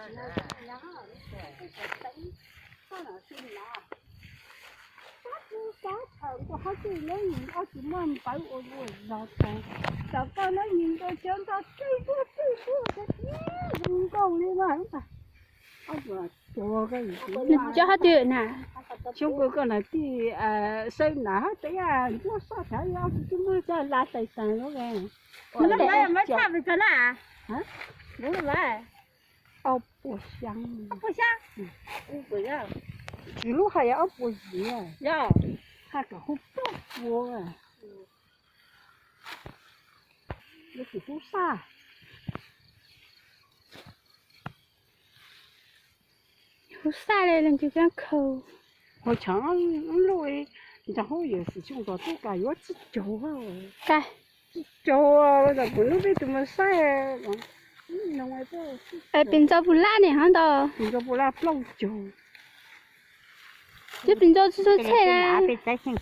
Nws cov hab twg na? Xyoob koj na tij, sawb nas hab teb ntsuab saj thav ob tug tub muab coj la tais taag lawm. Ob puas xyaa, tsis lub haj yam ob puas yim, haj kam hu plaub puas, yuav tsum hlub xaj. Hlub xaj le leej twg kab khaws. Ua tshaav luj, nco hub yawm xim xyoo tod tub kas yuav tsib caug, tsib caug, kuv hnub peb tug mas saib, pem ntxo puas lab ne hov ntau, pem ntxo puas lab plaub caug. Twb pem ntxo tsis txhua txhej na.